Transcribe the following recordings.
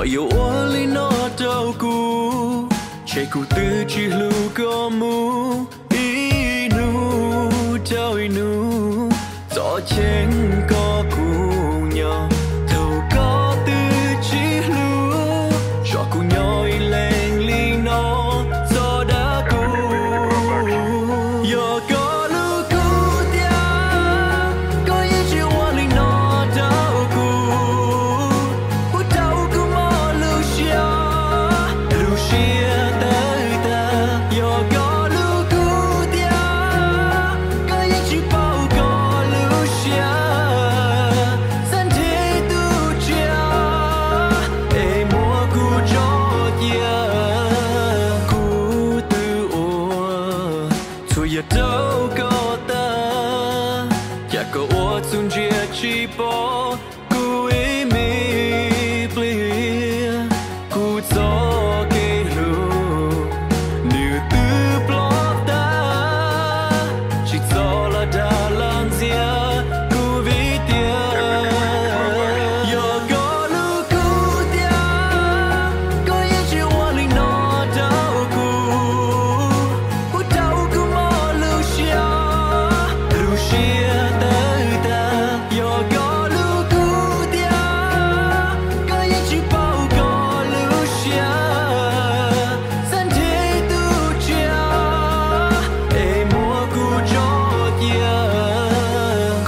Koj yuav ua li no rau kuv, ces kuv twb tsis hlub koj mus ib hnub rau ib hnub. Txom nyem koj kuv nyob, thaum koj twb tsis hlub, tso kuv nyob ib leeg li no, txhob dag kuv. Yog koj hlub kuv tiag, koj yeej tsis ua li no rau kuv, ua rau kuv mob lub siab, lub siab tawv tag. Yog koj hlub kuv tiag, koj yeej tsis pauv koj lub siab, xav nrhiav tus tshiab es muab kuv tso cia. Kuv twb ua txhua yam rau koj tag, cas koj ua txuj ntsia tsis pom kuv ib me pliag. Kuv txoj kev hlub nws twb ploj tag, tsis txhob los dag los ntxias kuv vim tiag. Yog koj hlub kuv tiag, koj yeej tsis ua li no rau kuv, ua rau kuv mob lub siab, lub siab tawv tag. Yog koj hlub kuv tiag, koj yeej tsis pauv koj lub siab, xav nrhiav tus tshiab es muab kuv tso cia.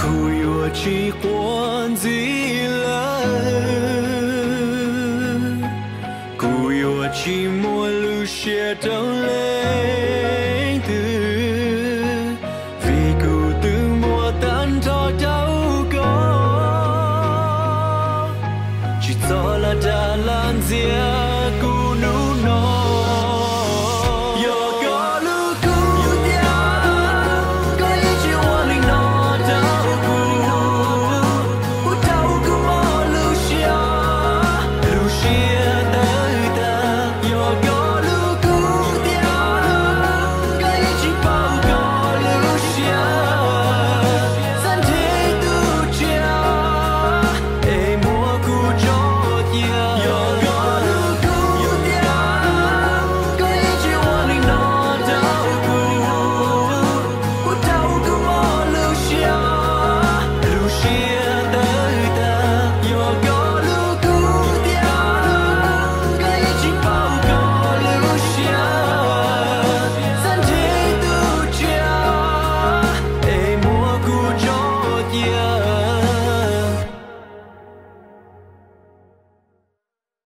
Kuv yuav tsis quaj ntxiv lawm, kuv yuav tsis muab lub siab rau leej twg, vim kuv twb muab tag nrho rau koj, tsis txhob los dag los ntxias